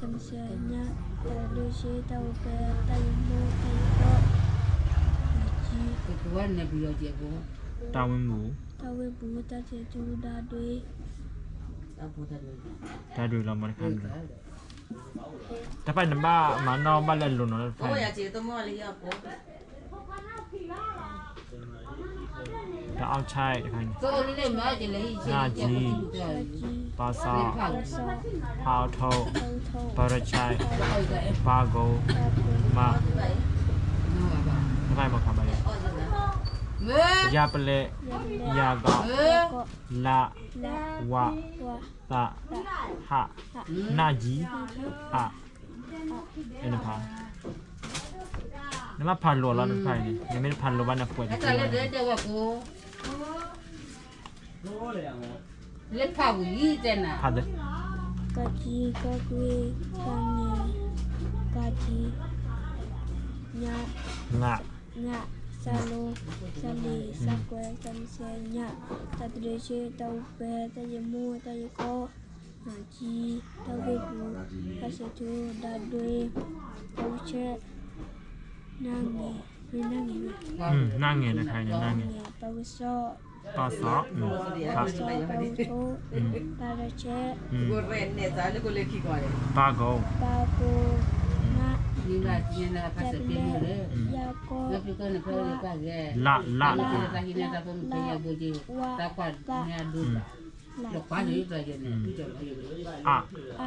တၢ်မုၢ်ဆ့ၣ်ညၣ်, တၢ်တဒုရှ့, တၢ်အိၣ်ဖျဲၣ်, တၢ်ယမူ, တၢ်ယကီ, တၢ်ဝ့ၢ်မုၢ်, တၢ်ဝ့ၢ်မုၢ်, တၢ်ဆဲးထူ, တၢ်ဒွဲၣ်, တၢ်ဒွဲၣ်လီၤမ့ၢ်တခါန့ၣ်, တၢ်ဖဲန့ၣ်ဘၣ်မၤနီၣ်ဘၣ်လၢအလိၤနီၤတဖၣ်န့ၣ်, တၢ်အီၣ်ဆၣ်တခါန့ၣ်, နၢ်ကၠံ, ပၢ်စီၣ်, ဖါအီထိၣ်, ပၢ်ရဆၣ်, ပၢ်ကိ, မး, တဖၣ်မၤခါဘၣ်ယဲ, ယၤပလဲၣ်, ယၤကီး, လး, ဝး, သး, ဟး, နၢ်ကၠံ, အး, နဖး, နဘၣ်ဖးလိာ်လီၤတဖၣ်အံၤန့ၣ်, နမ့ၢ်တဖးလိာ်ဘၣ်န့ၣ် ပှဲၤတက့ၢ်လီၤ, လၢဖးဝံၤတဲနၤ, ဖး, က ကီ ကွဲ က ငဲ က ကၠံ, ည င င စ လိ စ လ့ စ ကွဲ စ မုၢ်ဆ့ၣ် ညၣ်, တၢ်တဒုရှ့ တၢ်အိၣ်ဖျဲၣ် တၢ်ယမူ တၢ်ယကီ, နၢ်ကၠံ, တၢ်ဝ့ၢ်မုၢ်, တၢ်ဆဲးထူ, တၢ်ဒွဲၣ်, တၢ်အီၣ်ဆၣ်, နၢ်ငဲ, နၢ်ငဲ, နၢ်ငဲတခါန့ၣ်, နၢ်ငဲ, ပၢ်ကစီၣ်, ပၢ်စီၣ်, ပၢ်ကစီၣ်, ပၢ်အီထိၣ်, ပၢ်ရဆၣ်, ပၢ်ကိ, ပၢ်ကိ, န ယၤပလဲၣ်, ယၤကီ, လး, လး, လး, ဝး, ပၢ်, နၢ်ကၠံ, အး, အး,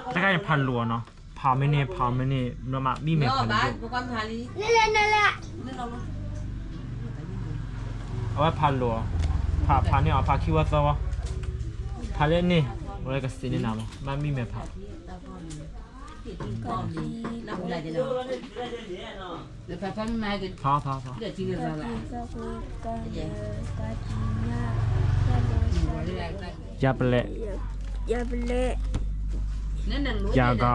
တခါန့ၣ်ဖးလိာ်အီၤနီၤ, ဖးမ့ၢ်န့ၢ် ဖးမ့ၢ်န့ၢ် ဘျီမး မံမဲာ်ဖးလိာ်, အဝဲဖးလိာ်အီၤ, ဖး, ဖးန့ၢ်အီၤ ဖးခံဝဲသၢဝဲ, ဖးလၢန့ၣ်, အဝဲကစံးန့ၢ်နၤမး မ့ၢ်မံမဲာ်ဖး ဖး, ဖး, ဖး, ဖး, ယၤပလဲၣ်, ယၤကီ, လး, ဝး, နၢ်ကၠံ,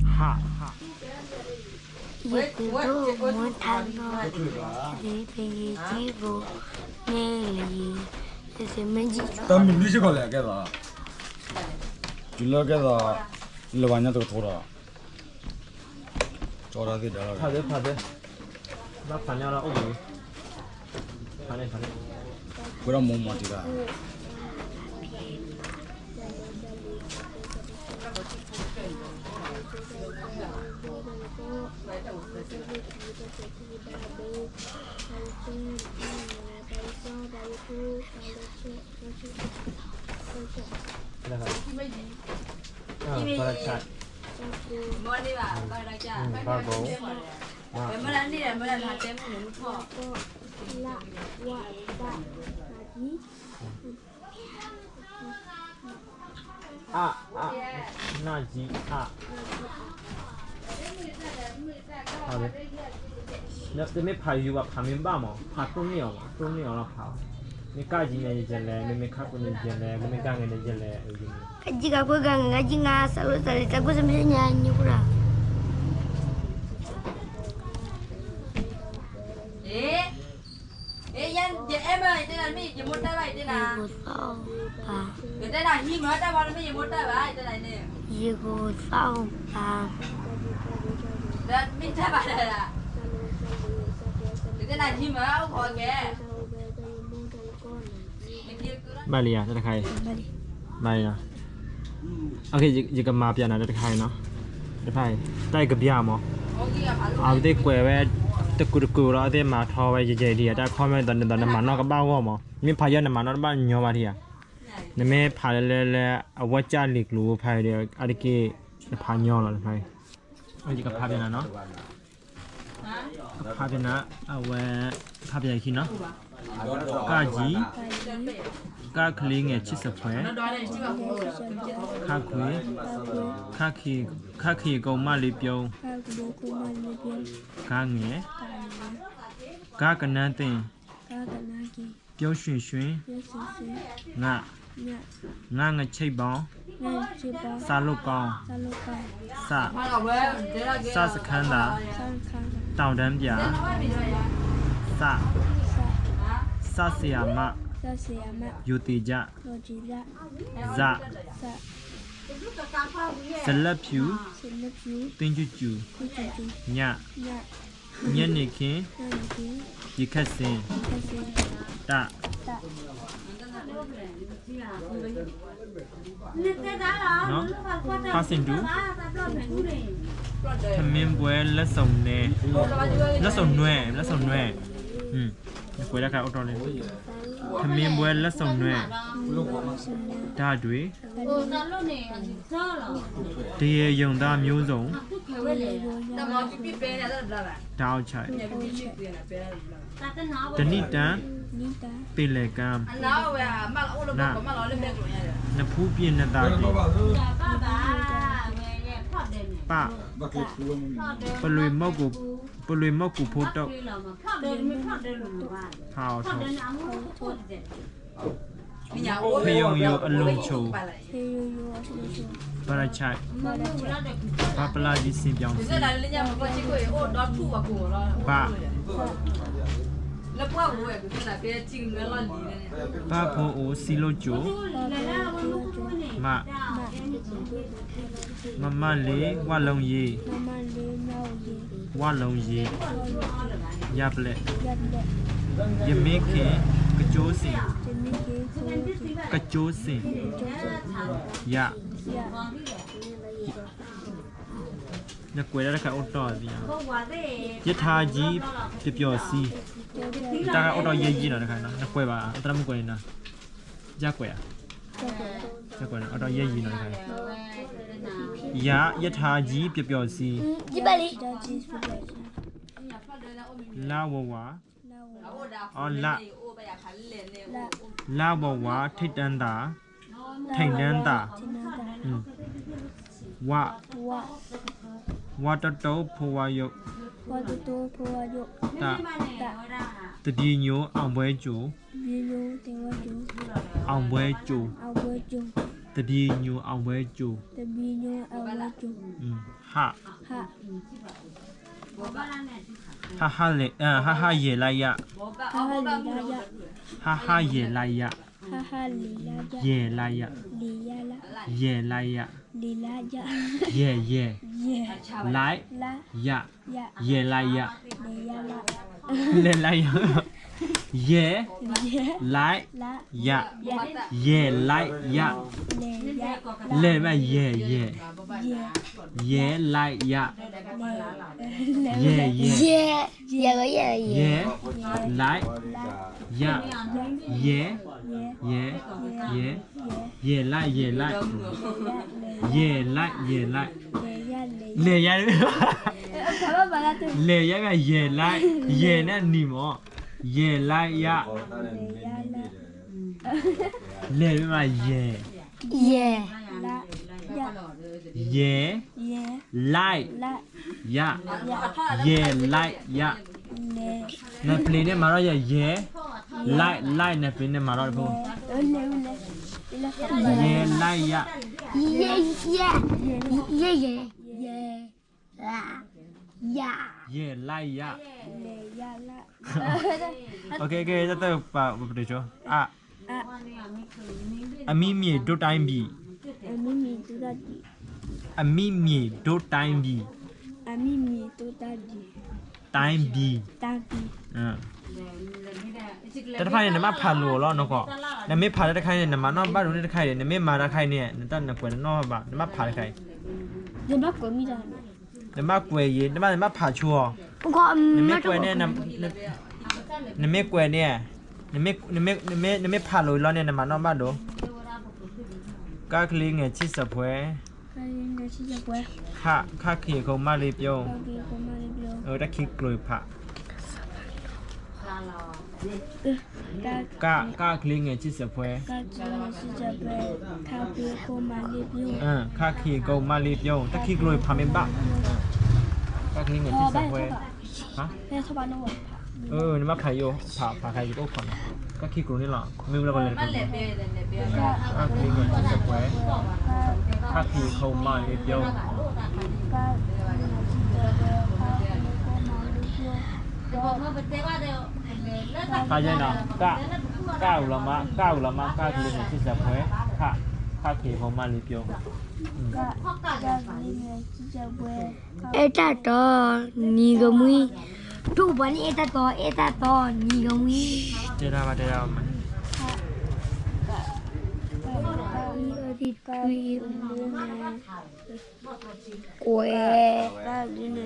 ဟး, ဟး, ယကဒိၣ်မူထါနီၣ်, ယပယံၤကံဘိ, မ့ၢ်လံ, တၢ်မုၢ်လွံၢ်စ့ၢ်ကီးလဲၣ်ကဲသိး, တုၤလၢကဲသိး, လၢပှၤညါတကထိဒီး, ကၠီဒၣ်သ့ၣ်ဒၣ်လီၤ, ဖးသ့, ဖးသ့, ဘၣ်ဖးန့ၢ်အီၤလၢအိၣ်ဘှံး, ဖးန့ၢ်, ဖးန့ၢ်, ဝဲဒၣ်မိၢ်မီၤတံၢ်ဘၣ် ပၢ်ကိ, ပၢ်ကိ, လး, ဝး, ပၢ်, နၢ်ကၠံ, အး, အး, နၢ်ကၠံ, အး, တမ့ၢ်ဖးယိၤဘၣ် ဖးမ့ၢ်ဘၣ်မး ဖးတိၢ်န့ၢ်အီၤမး တိၢ်န့ၢ်အီၤလီၤဖးအီၤ, မ့ၢ်ကၣ်ကံန့ၣ်ယလဲၣ် မ့မ့ၢ်ခါခိၣ်န့ၣ်ယလဲၣ် မ့မ့ၢ်ကၣ်ငဲၤန့ၣ်ယလဲၣ်, ကၣ်ကံကၣ်ခိၣ်ကၣ်ငဲၤ ကၣ်ကံငါ စးလိစးလံ စးခိၣ်စးမ့ၢ်ညါညိကွၢ် ယကိၢ်သီၣ်ဘၣ်, ယကိၢ်သီၣ်ဘၣ်, ဘၣ်လံယၤ တၢ်တခါအံၤ, ဘၣ်လံနီၤ, ယကမၤပျဲနၤတၢ်တခါအံၤနီၤ, တခါအံၤ တၢ်အံၤကပျဲမး, အဝဲသ့ၣ်ကွဲးဝဲ တကူးတကူးလီၤ အဝဲသ့ၣ်မၤထီဝဲယဲယဲဒံး တၢ်ခီမ့ၢ်သိးန့ၣ်သိး နမၤနီၣ်ကဘၣ်ဂီၢ်မး, မ့ၢ်ဖးယဲနမၤနီၣ်တဘၣ်ညီဘၣ်ထံၣ်ဧါ, နမ့ၢ်ဖးလၢလၢလၢ အဝဲကၢ်လံာ်ကျိၤဖးဒီး အါတက့ၢ် နဖးညီလီၤတခါအံၤ, ယကဖးပျဲနၤနီၤ ဖးပျဲနၤ, အဝဲ ဖးပျဲခံနီၤ, ကၣ်ကံ, ကၣ်ကလံၤငဲၤဆံၣ်စဲးဖှဲး, ခါခွံ, ခါခံ, ခါခံကီမၣ်လ့ပျိ, ကါငဲၤ, ကါကနါသ့ၣ်, ပျိၢ်ရွှ့ၣ်ရွှ့ၣ်, ငါ, ငါငဆံၣ်ဘီ, စၢ်လိၣ်ကီ, စၢ်, စၢ်စခါသး, တောင်တန်းပြ, စၢ်, စၢ်စ့အမး, ယိၤသ့ၣ်ယၣ်, စၢ်, စလၢၢ်ဖြူ, သ့ၣ်ကူၣ်ကူၣ်, ညၣ်, ညၣ်န့ၣ်ခ့, ယခၢၣ်စ့, တၢ် ဖါစ့ၣ်ဒူ, ထမ့ၢ်ဘှဲလၢစိာ်နဲ, လၢစိာ်နွဲ, လၢစိာ်နွဲ, နကွဲးတၢ်ခါအိၣ်တီၢ်လံ, ထမ့ၢ်ဘှဲလၢစိာ်နွဲ, တၢ်ဒွံၣ်, တရံးရုံသၣ်မျိုးစုံ, တၢ်အီၣ်ဆၣ်, တနံၣ်တၢ်, ပ့ၤလဲၣ်ကၢ်, န, နဖူပျ့ၤနသးဒံး, ပၢ်, ပလွံၢ်မီၢ်ကူး, ပလွံၢ်မီၢ်ကူးဖိတၢ်, ဖးအီၤထီၣ်, ဖဲရုံယိၤအလိၤဆိး, ပရၢဆၢၣ်, ဘၣ်ပလၢ်ဒ်စ့ပၠီၤစ့, ဘၣ်, ဘၣ်ဖိအိၣ်စံလိၣ်ကၠိ, မ, မမလ့ဝၣ်လီယ့ၤ, ဝၣ်လီယ့ၤ, ယါပျဲၢ်, ယမ့ၢ်ခ့ကကၠိစ့ၣ်, ကကၠိစ့ၣ်, ယါ, နကွဲးတၢ်တခါအိၣ်တီၢ်သ့ဧါ, ယထါကံပျီၣ်ပျီၣ်စံ, တၢ်တခါအိၣ်တီၢ်ယဲၢ်ယံၤနီၤတခါ, နကွဲးဘၣ် အသရၣ်မုၣ်ကွဲးန့ၣ်နီၤ, ယကွဲးဧါ, ယကွဲးနီၤ အိၣ်တီၢ်ယဲၢ်ယံၤနီၤတခါ, ယါ ယထါကံပျီၣ်ပျီၣ်စံ, လါဝၤဝါ, အီလါ, လါဝၤဝါ ထိၣ်တၢ်သၣ်, ထိၣ်တၢ်သၣ်, ဝါ, ဝါတတိၢ်ဖိဝါယိၣ်, တၢ်, တဘျီညိၣ် အောင်ပွဲကြို, အောင်ပွဲကြို, တဘျီညိၣ် အောင်ပွဲကြို, ဟ ဟါဟါလဲၣ်, ဟါဟါယဲၢ်လါယါ, ဟါဟါယဲၢ်လါယါ, ယဲၢ်လါယါ, ယဲၢ်လါယါ, ယဲၢ်ယဲၢ်, လါ, ယါ, ယဲၢ်လါယါ, လဲၣ်လါယါ, ယဲၢ်, လါ, ယါ, ယဲၢ်လါယါ, လဲၣ်မ့ၢ်ယဲၢ်ယဲၢ်, ယဲၢ်လါယါ, ယဲၢ်ယဲၢ်, ယဲၢ်, လါ, ယါ, ယဲၢ်, ယဲၢ်, ယဲၢ်, ယဲၢ်လါယဲၢ်လါ, ယဲၢ်လါယဲၢ်လါ, လဲၣ်ယါ, လဲၣ်ယါမ့ၢ်ယဲၢ်လါ, ယဲၢ်န့ၣ်နံၤမး, ယဲၢ်လါယါ, လဲၣ်မ့ၢ်ယဲၢ်, ယဲၢ်, ယဲၢ်, ယဲၢ်, လၢၢ်, ယၢ်, ယဲၢ်လၢၢ်ယၢ်, နပျ့ၤန့ၣ်မၤထီၣ်ယဲၢ်, လၢၢ်, လၢၢ် နပျ့ၤန့ၣ်မၤထီၣ်တဖိ, ယဲၢ်လၢၢ်ယၢ်, ယဲၢ်, ယဲၢ်, ယဲၢ်, ယဲၢ်လၢၢ်ယၢ်, တၢ်ပတဆိ, အ, အမံၤမ့ၢ်ဒိၣ်တၢ်ဘံၣ်, အမံၤမ့ၢ်ဒိၣ်တၢ်ဘံၣ်, တၢ်ဘံၣ်, တၢ်တဖၣ်န့ၣ် နဘၣ်ဖးလိာ်အီၤလီၤနီၢ်ကီၢ်, နမ့ၢ်ဖးလၢတခါအံၤန့ၣ် နမၤနီၣ်ဘၣ်ဒိၣ်န့ၢ်တခါအံၤန့ၣ် နမ့ၢ်မၤတခါအံၤန့ၣ် နတၢ်နကွဲးတနီၣ်ဘၣ် နဘၣ်ဖးတခါအံၤ, နဘၣ်ကွဲးယဲၢ် နဘၣ် နဘၣ်ဖးဆိအီၤ, နမ့ၢ်ကွဲးန့ၣ်, နမ့ၢ်ကွဲးန့ၣ်, နမ့ၢ်ဖးလိာ်အံၤလီၤန့ၣ် နမၤနီၣ်ဘၣ်ဒိၣ်, ကၢ်ချံငဲၤဆံၣ်စဲးဖှဲ, ခ, ခါခ့အခိၣ်မၢ်လ့ပျိ, တၢ်ခံကျိၤဖး က, ကၢ်ချံငဲၤဆံၣ်စဲးဖှဲ, ခါခ့အခိၣ်မၢ်လ့ပျိ, တၢ်ခံကျိၤဖးမ့ၢ်ဘၣ်, ကၢ်ချံငဲၤဆံၣ်စဲးဖှဲ, နဘၣ်ဖးယိၣ် ဖးဖးခါယိၣ်အိၣ်ခိးန့ၣ်, ကၢ်ခံကျိၤန့ၣ်လီၤ မ့ၢ်ဝဲလၢပှၤလဲၤတကျိၤ, ကၢ်ချံငဲၤဆံၣ်စဲးဖှဲ, ခါခ့အခိၣ်မၢ်လ့ပျိ ဖးယဲၢ်နီၤ, က, ကၢ်အူလီၤမး, ကၢ်အူလီၤမး, ကၢ်ကလံၤန့ၣ် ဆံၣ်စဲးပှဲၤ, ခ, ခါခ့ဖိမၢ်လ့ပျိ, အဲၣ်တၢ်တီ, နံၤကမှံ, ဒိၣ်ပှၤန့ၣ် အဲၣ်တၢ်တီ, အဲၣ်တၢ်တီ, နံၤကမှံ, တဲဒၣ်ဘၣ်တဲဒၣ်ဘၣ်မး, ကွဲ,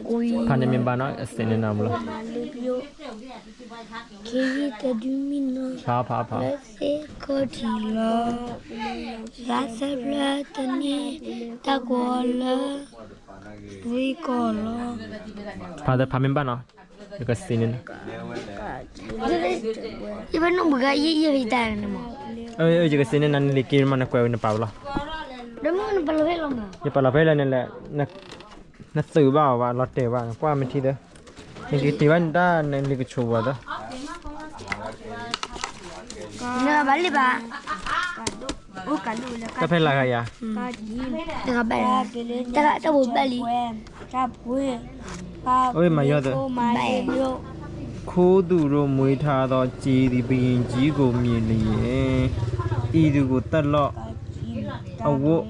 ကွဲ, ဖးန့ၣ်မ့ၢ်ဘၣ်နီၤ အစ့န့ၣ်နီၤမူလီၤ, ခ့ယုၢ်တဒုမံနီၤ, ဖးဖးဖး, လၢသ့ၣ်ခီၣ်ထံးလီၤ, ယၤသၢဖျၢၣ်တန့ၢ်, တၢ်ကွီလၢ ဝ့ၢ်ကီၢ်လီၤ, ဖးသ့ဖးမ့ၢ်ဘၣ်နီၤ, ယကစ့န့ၣ်နီၤ, ယဘၣ်နီၢ်မုၢ်ဂၤယဲၢ်ယဲၢ်ဖဲတၢ်န့ၣ်မး, ယကစ့န့ၣ်နၤနလံၤက့ၤမး နကွဲးဝဲနပာ်ဝဲလီၤ, ယပာ်လီၤဖဲလၢန့ၣ်လဲၣ်, နသုးဘၣ်အီၤဘၣ် လီၤတဲာ်ဘၣ် နကွၢ်မ့ၢ်ထံသၢ, နက့ၤတ့ၢ်ဘၣ်နတၢ်နလံၤကဆိးဝဲသၢ နဘၣ်လံဘၣ်, တၢ်ဖဲလၢ်ဂၤယၤ, တဂၤဘၣ်, တၢ်ဘိးဘၣ်လံ, အမၤယီၤသၢ, ခူသူၣ်ဒိၣ်မှ့ထါသီ က့ၤသံးဘယ့ၣ်ကၠံကိးမံၤလံယဲၢ်, အံၤသူၣ်ကိၣ်သၢလီၢ်, အဝိၣ်,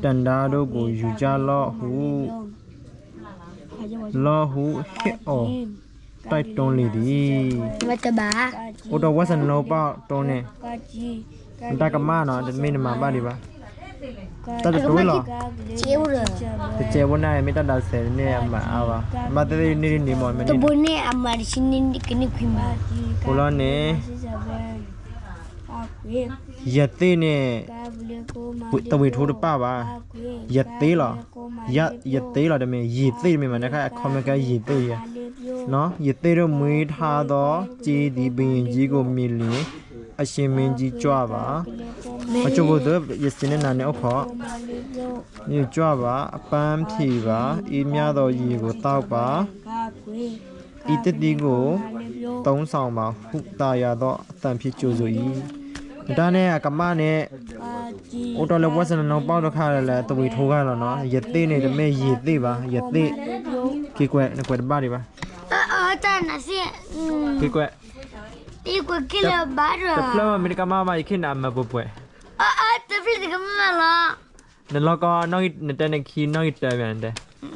တၢ်ဒါဒိၣ်ကိၣ်ယူၤကၠၢ်လီၢ်ဟူ လီၢ်ဟူဟ့ၣ်အီၤ တၢ်တိလံၤဒံး, အိၣ်ဒီးဝဲစနူပၢ် တိန့ၣ်, နတၢ်ကမၣ်နီၤ တမ့ၢ်နမၤဘၣ်ဒံးဘၣ်, တၢ်တတိလီၤ, တကဲဘိန့ၣ် မ့ၢ်တၢ်ဒၣ်စဲးန့ၣ်အမၤအါဘၣ်, ဘၣ်သ့ၣ်သ့ၣ်န့ၣ်ဒ်န့ၣ်မး, တဘိန့ၣ်အမၤတဆံန့ၣ်ကန့ၢ်ခွံမး, အဃိလီၤန့ၣ် ယသ့ၣ်န့ၣ် တဝံၤထိတပၣ်ဘၣ်, ယသ့ၣ်လီၤ, ယသ့ၣ်လီၤတမ့ၢ် ယံာ်သ့ၣ်တမ့ၢ်မး နခါအခီပညီကယံာ်သ့ၣ်ယဲ, ယသ့ၣ်ဒိၣ်မှ့ထါသီ က့ၤသံးဘယ့ၣ်ကၠံကိးမံၤလံ, အဆ့မ့ၢ်ကၠံကွၢ်ဘၣ်, အကၠိဖိသၢ ယစ့န့ၢ်နၤန့ၣ်အိၣ်ခိး, ယကွၢ်ဘၣ် အပၢ်ထံၣ်ဘၣ် အ့ၣ်မၠၣ်သီယံာ်ကိၣ်သၣ်ပၢ်, အံၤတသံကိၣ် သုံးဆောင်ပါ ဟုသာယာသော အသံဖြင့် ကြိုဆိုအံၤ, နတၢ်န့ၣ်အကမၣ်န့ၣ် အိၣ်တ့ၢ်လၢဝဲစနူပၢ်တခါလၢ တဝံၤထိဂၤလီၤနီၤ, ယသ့ၣ်န့ၣ် တမ့ၢ်ယံာ်သ့ၣ်ဘၣ်, ယသ့ၣ်, က့ၤကွဲး နကွဲးတဘၣ်ဒံးဘၣ်, တၢ်နၤသ့ၣ်, က့ၤကွဲး, တကွဲးက့ၤလၢၤဘၣ်ဒီး, တဖျၢၣ်မ့ၢ်တကမၣ်ဘၣ် ယခ့ၣ်နၤအမၤပှဲၤပှဲၤ, တဖျၢၣ်တကမၣ်လီၤ, နလီၢ်ကီ နတၢ်နခံနီၣ်ဂံၢ်တၢမ့ၢ်ဧါ,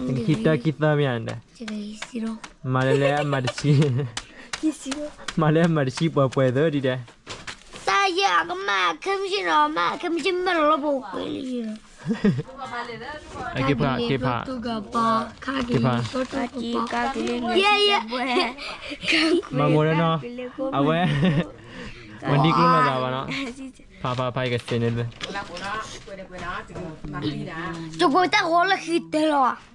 နခံတၢခံသၢမ့ၢ်ဧါ, မၤလၢလၢအမၤတဆံ, မၤလၢအမၤတဆံပှဲၤပှဲၤသၢဒ်တဲ, တၢ်ယဲအကမၣ်ခဲမုၢ်ဆ့ၣ်နီၤ မၣ်ခဲမုၢ်ဆ့ၣ်မၢလီၤလီၤပှဲၤပှဲၤလံ, က့ၤဖး က့ၤဖး, က့ၤဖး, မၤမိၢ်လၢနီၤ, အဝဲ, ဝဲဒံကျိလီၤသးဘၣ်နီၤ, ဖးဖးဖး ယကစ့န့ၣ်, တကွဲးတၢ်ဂီၤလၢခံတဲလီၤ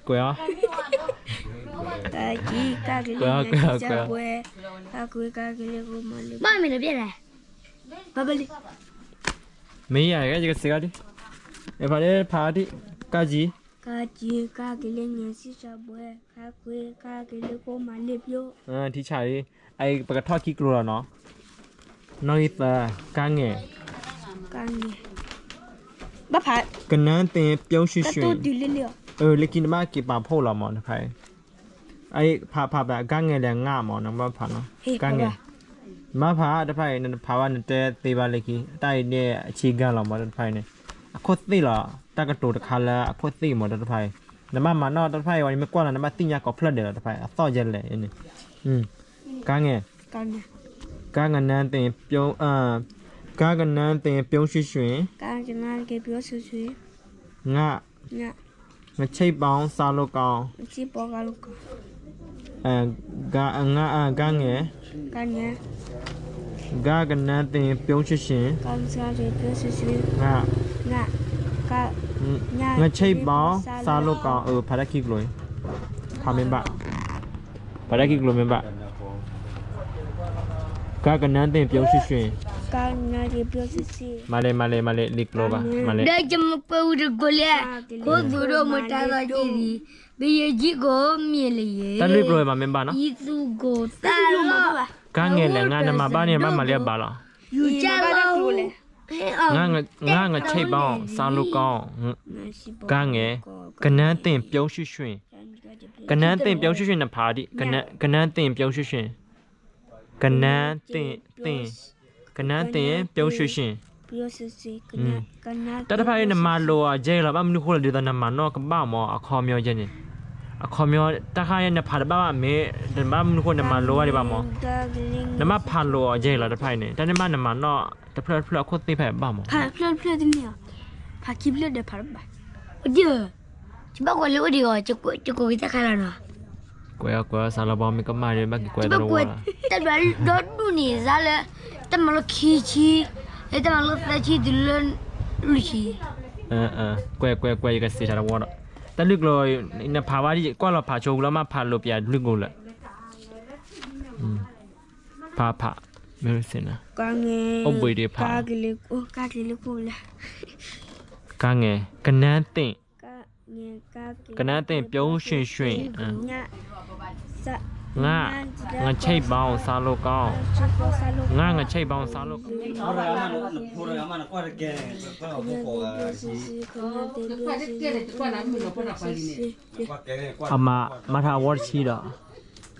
ကွဲးအီၤ, ကွဲးအီၤ ကွဲးအီၤ, ကွဲးအီၤ, ဘၣ်မ့ၢ်တဘၣ်လဲၣ်, မ့ၢ်ယၤ ယကစ့ကီးဒံး, ဖးဒ့ဖးဒံး, ကါကံ, ကါကံ, ကါက့ၤလၢငါစံၣ်စၢဘှဲ, ကါခွ့, ကါက့ၤလၢကိၣ်မၤလ့ပျိ, ထံဆးလံ, ပကထီၣ်ခံကျိၤလီၤနီၤ, နီၣ်ဂံၢ်သၢ, ကါငဲၤ, ကါငဲၤ, ဘၣ်ဖး, ကနန်းသ့ၣ်ပျိရွှင်ရွှင်, လၢခံနဘၣ်က့ၤပာ်ဖှိၣ်လီၤမး တဖၣ်အံၤ ဖးဖးဘၣ် ကါငဲၤလဲၣ်ငါမး နဘၣ်ဖးနီၤ, ကါငဲၤ, နဘၣ်ဖးတဖၣ်အံၤ နဖးဘၣ်နတဲသ့ဘၣ်လၢခံ တၢ်အံၤန့ၣ် အဆံဂၤလီၤမး တဖၣ်အံၤန့ၣ်, အခိၣ်သ့ၣ်လီၤ တၢ်ကတိၤတခါလၢအခိၣ်သ့ၣ်မး တဖၣ်အံၤ, နဘၣ်မၤနီၣ်တဖၣ်အံၤ ဝံၤမ့ၢ်ကွၢ်လီၤ နဘၣ်သ့ၣ်ညါကိးဖျၢၣ်ဒဲးလီၤ တဖၣ်အံၤ အသီၣ်ယဲလဲၣ်န့ၣ်, ကါငဲၤ, ကါကနန်းသ့ၣ်ပျိ, ကါကနန်းသ့ၣ်ပျိရွှင်ရွှင်, ကါကနန်းသ့ၣ်ပျိရွှင်ရွှင်, ငါ ငါ ငါချိတ်ပေါင်းစားလို့ကောင်း, ငါချိတ်ပေါင်းစားလို့ကောင်း, ကါငဲၤ, ကါငဲၤ, ကါကနန်းသ့ၣ်ပျိရွှင်ရွှင်, ကါကနန်းသ့ၣ်ပျိရွှင်ရွှင်, ငါ ငါ ငါ ငါချိတ်ပေါင်းစားလို့ကောင်း, ဖးတၢ်ခံကျိၤ, ဖးမ့ၢ်ဘၣ်, ဖးတၢ်ခံကျိၤမ့ၢ်ဘၣ်, ကါကနန်းသ့ၣ်ပျိရွှင်ရွှင်, ကါကနန်းသ့ၣ်ပျိရွှင်ရွှင်, မၤလဲၣ် မၤလဲၣ် မၤလဲၣ် လံာ်ကျိၤဘၣ်, မၤလဲၣ် ဒီးယမ့ၢ်ကွဲးဝံၤတကိးလံ, ခိၣ်သူၣ်ဒိၣ်မတၤသီကံဒံး, ပယဲၢ်ကံကိးမ့ၢ်လၢယဲၢ်, တၢ်လံာ်ကျိၤမၤမ့ၢ်ဘၣ်နီၤ, ယသူၣ်ကိၢ်သးလီၤ, ကါငဲၤလဲၣ် ငါနမၤဘၣ်န့ၣ် ဘၣ်မၤလၢအဘၣ်လီၤ, ငါ ငါ ငါချိတ်ပေါင်းစားလို့ကောင်း, ကါငဲၤ, ကနန်းသ့ၣ်ပျိရွှင်ရွှင်, ကနန်းသ့ၣ်ပျိရွှင်ရွှင် နဖးဒံး, ကနန်းသ့ၣ်ပျိရွှင်ရွှင်, ကနန်းသ့ၣ်, ကနန်းသ့ၣ်ပျိရွှင်ရွှင်, တၢ်တဖၣ်အံၤ နမၤလိာ်အီၤယဲလီၤ ဘၣ်မနုၤဃိလီၤ ဒ်သိးနမၤနီၣ်ကဘၣ်မး အခီပညီယဲန့ၣ်, အခီပညီ တၢ်ခါအံၤ နဖးတဘၣ်ဘၣ်မ့ၢ် တဘၣ်မနုၤဃိ နမၤလိာ်ဘၣ်ဒံးဘၣ်မး, နဘၣ်ဖးလိာ်အီၤယဲလီၤ တဖၣ်အံၤန့ၣ် တၢ်န့ၣ်ဘၣ်နမၤနီၣ် တဖျၢၣ်တဖျၢၣ်အခိၣ်သ့ၣ်ဖဲဘၣ်မး, ဖးတဖျၢၣ်တဖျၢၣ်တန့ၢ်အီၤ, ဖးခံဖျၢၣ်ဒီးဖးတဘၣ်, အိၣ်ဒံးဧၢ, ယဘၣ်ကွဲးလၢအိၣ်ဒံးအီၤ, ယကိးက့ၤတၢ်ခါလီၤနီၤ, ကွဲးအီၤကွဲးအီၤ စးလီၤဘီမ့ၢ်ကမၣ်ဒီး ဘၣ်က့ၤကွဲးတၢ်တဝီလီၤ, တၢ်ဘျုးဒီဒူၣ်န့ၣ် စးလၢ တၢ်မၤလိခံဆံ, လၢတၢ်မၤလိသၢဆံတုၤလၢ လွံၢ်ဆံ, ကွဲးကွဲးကွဲး ယကစံးတၢ်တဝီဒီး, တၢ်လံာ်ကျိၤ နဖးဝဲဒ် ကွၢ်လီၤဖးဆိလၢမ့ၢ်ဖးလိာ်ပယၤတဘျုးကိာ်လၢာ်, ဖးဖး, မ့ၢ်စ့ၢ်နၤ, အိၣ်ဘှံးဒံးဖး, ကါက့ၤလၢကိၣ်လၢ, ကါငဲၤ, ကနန်းသ့ၣ်, ကနန်းသ့ၣ်ပျိရွှင်ရွှင်, ငါ ငါချိတ်ပေါင်းစားလို့ကောင်း, ငါ ငါချိတ်ပေါင်းစားလို့ကောင်း, အမၤ မၤထးအဝီတဆံ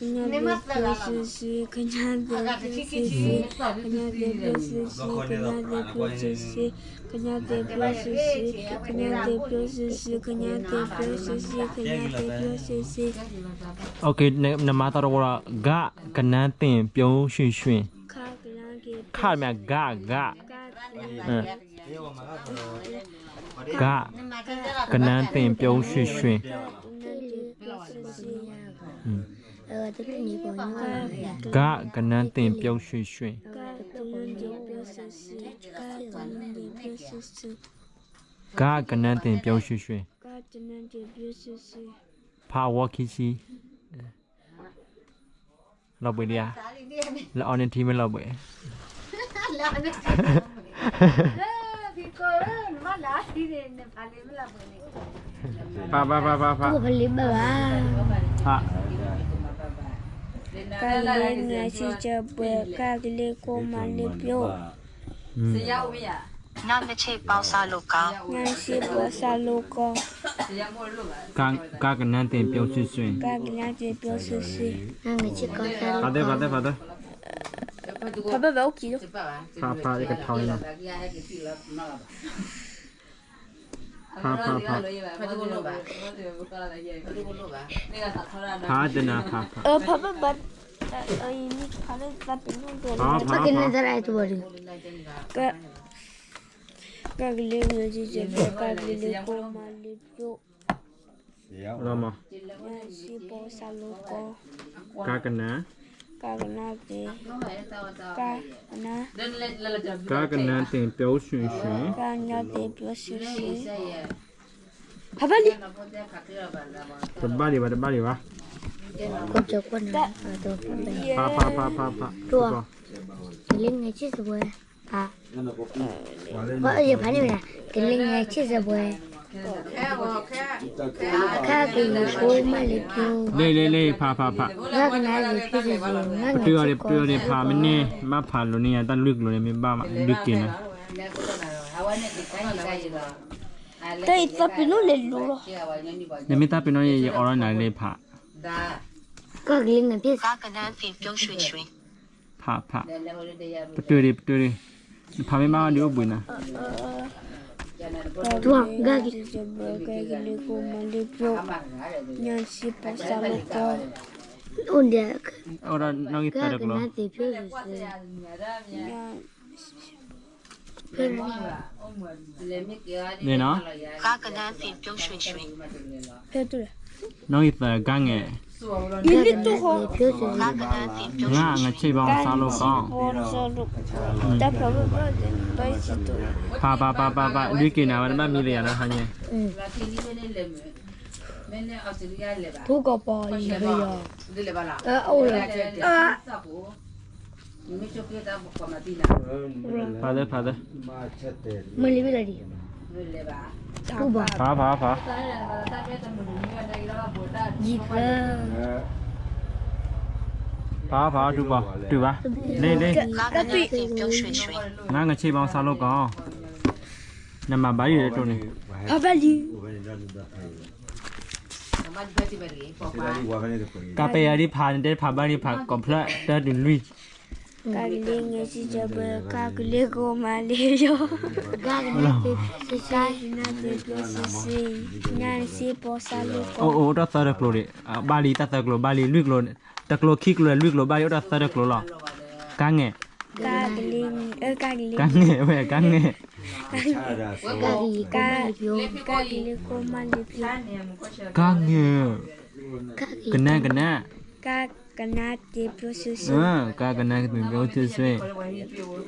ဒီး, ကနန်းသ့ၣ်ပျိရွှင်ရွှင်, ကနန်းသ့ၣ်ပျိရွှင်ရွှင်, ကနန်းသ့ၣ်ပျိရွှင်ရွှင်, ကနန်းသ့ၣ်ပျိရွှင်ရွှင်, ကနန်းသ့ၣ်ပျိရွှင်ရွှင်, ကနန်းသ့ၣ်ပျိရွှင်ရွှင်, ကနန်းသ့ၣ်ပျိရွှင်ရွှင်, ကနန်းသ့ၣ်ပျိရွှင်ရွှင်, နမၤသီတဝီဒီး က ကနန်းသ့ၣ်ပျိရွှင်ရွှင်, ခ မ့ၢ် က က က ကနန်းသ့ၣ်ပျိရွှင်ရွှင်, က ကနန်းသ့ၣ်ပျိရွှင်ရွှင်, က ကနန်းသ့ၣ်ပျိရွှင်ရွှင်, ဖးအဝီခံဆံ, လီၤဘှံးဒံးဧါ, လၢအီန့ၣ်ထံမ့ၢ်လီၤဘှံး, ဖးဖးဖးဖးဖး, က ကလ့ ငါစံၣ်စၢပှဲၤ, က ကလ့ ကိၣ်မၤလ့ပျိ, ငါ ငါချိတ်ပေါင်းစားလို့ကောင်း, ငါချိတ်ပေါင်းစားလို့ကောင်း, က ကနန်းသ့ၣ်ပျိရွှင်ရွှင်, က ကနန်းသ့ၣ်ပျိရွှင်ရွှင်, ငါ ငါချိတ်ပေါင်းစားလို့ကောင်း, ဖးသ့ဖးသ့ဖးသ့, ဖးဘၣ်ဘၣ်အိၣ်ကံၤလီၤ, ဖးဖးယကထီၣ်လီၤ, ဖးဖးဖး, ဖးတနၤဖးဖး, ဖးဘၣ်ဘၣ်, ဖးဖးဖး, က ကလ့ ငါစံၣ်စၢ, က ကလ့ ကိၣ်မၤလ့ပျိ, လီၤမး, ငါချိတ်ပေါင်းစားလို့ကောင်း, က ကနန်း, က ကနန်းသ့ၣ်, က ကနန်း, က ကနန်းသ့ၣ်ပျိရွှင်ရွှင်, က ကနန်းသ့ၣ်ပျိရွှင်ရွှင်, ဖးဘၣ်လံ, တဘၣ်ဒံးဘၣ် တဘၣ်ဒံးဘၣ်, ဖးဖးဖးဖးဖး, ကလ့ ငါစံၣ်စၢပှဲၤ, ဖး, ယဖးန့ၣ်ဝဲဒၣ်, ကလ့ငယ်ဆံၣ်စၢဘွဲ, ခါကလ့ကိမးလ့ပျိ, လၢကနါလ့ပျိစ့ၢ်စ့ၢ်, ပတုာ်အီၤဒံး ပတုာ်အီၤဒံး ဖးမ့ၢ်န့ၢ် ဘၣ်ဖးလိာ်န့ၢ်ယၤတၢ်လွံၢ်ကျိၤန့ၣ် မ့ၢ်ဘၣ်မး လွံၢ်က့ၤန့ၣ်, တၢ်အံၤသးပ့ၤနီၣ်လဲၤလိၤလီၤ, နမ့ၢ်သးပ့ၤနီၣ်ယဲ ယအိးထီၣ်နၤလၢဖး, ကလ့ငယ်ဆံၣ် ဖးဖး, ပတုာ်ဒံး ပတုာ်ဒံး, နဖးမ့ၢ်ဘၣ်ဒုးအိၣ်ဘှံးနၤ, ကလ့ငယ်ဆံၣ်စၢဘွဲ ခါကလ့ကိမးလ့ပျိ, ညၣ်စ့ပီစၢ်လိကီ, အိၣ်ဒံး, အိၣ်ဒီးနီၣ်ဂံၢ်သၢတကျိၤ, န့ၣ်နီၤ, နီၣ်ဂံၢ်သၢ ကါငဲၢ်, ငါငါဆ့ၣ်ဘီစၢ်လိကီ, ဖးဖးဖးဖးဖး ဒုးက့ၤနၤဝဲ နဘၣ်မံလၢယၤနီၤ ဟါညါ, ထူကီၢ်ပီၢ်လံၤယီၤ, အိၣ်လီၤ, ဖးသၢ ဖးသၢ, မ့ၢ်လံဝဲလီၤဒံး, ဖးဖးဖး, ယံၤဖျၢၣ်, ဖးဖးထူကီၢ် တုၤဘၣ်, လ့လ့, ငါငါဆ့ၣ်ဘီစၢ်လိကီ, နမၤဘၣ်ယိၣ်တတိၢ်န့ၣ်, ဖးဘၣ်လံ ကါပဲယၤဒ်ဖးန့ၣ် တဲဖးဘၣ်န့ၣ် ဖးကိးဖျၢၣ်တၢ်တုၤလွံၢ်, ကါကလ့ငဲၢ်ဆံၣ်စၢဘွဲ ကါကလ့ကိမးလ့ပျိ, ကါကနါသ့ၣ်ပျိစ့ၢ်စ့ၢ်, ညၣ်စ့ပီစၢ်လိကီ, အိၣ်အိၣ်တၢ်သၢတကျိၤဒံး, ဘၣ်လံတၢ်သၢကျိၤ ဘၣ်လံလွံၢ်ကျိၤ, တကျိၤခံကျိၤလွံၢ်ကျိၤ ဘၣ်လံအိၣ်တၢ်သၢတကျိၤလီၤ, ကါငဲၢ်, ကါငဲၢ်ဝဲ ကါငဲၢ် ကါကလ့ကိမးလ့ပျိ, ကါငဲၢ်, ကနၣ်ကနၣ်, ကါကနါသ့ၣ်ပျိစ့ၢ်စ့ၢ်, ကါကနါသ့ၣ်ပျိစ့ၢ်စ့ၢ်,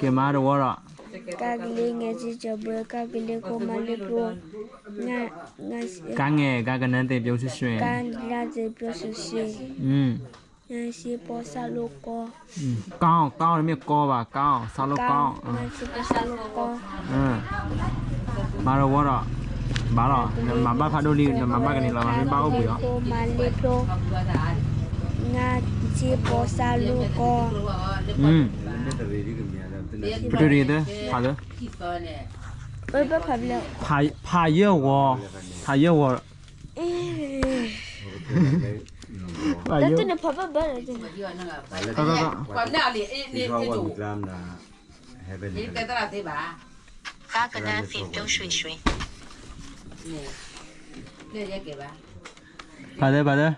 က့ၤမၤတဝီဒီး, ကါကလ့ငဲၢ်ဆံၣ်စၢဘွဲ ကါကလ့ကိမးလ့ပျိ, ကါငဲၢ် ကါကနါသ့ၣ်ပျိစ့ၢ်စ့ၢ်, ကါကနါသ့ၣ်ပျိစ့ၢ်စ့ၢ်, ညၣ်စ့ပီစၢ်လိကီ, ကါအီၤ ကါအီၤ တမ့ၢ်ကီဘၣ် ကါအီၤ စၢ်လိကီ, မၤတဝီဒီး, ဘၣ်လီၤ, နမၤဘၣ်ဖးဒိၣ်လံ နမၤဘၣ်ကန့ၣ်လီၤ မ့ၢ်ဘၣ်အိၣ်ဘှံးအီၤ, ညၣ်စ့ပီစၢ်လိကီ, ပတုာ်တဂ့ၤသၢ ဖးသၢ, ဖးယဲၢ်ဝီၤ, ဖးယဲၢ်ဝီၤ, ဖးယဲၢ်ဝီၤ, ကါကနါသ့ၣ်ပျိစ့ၢ်စ့ၢ်, ဖးသၢ ဖးသၢ,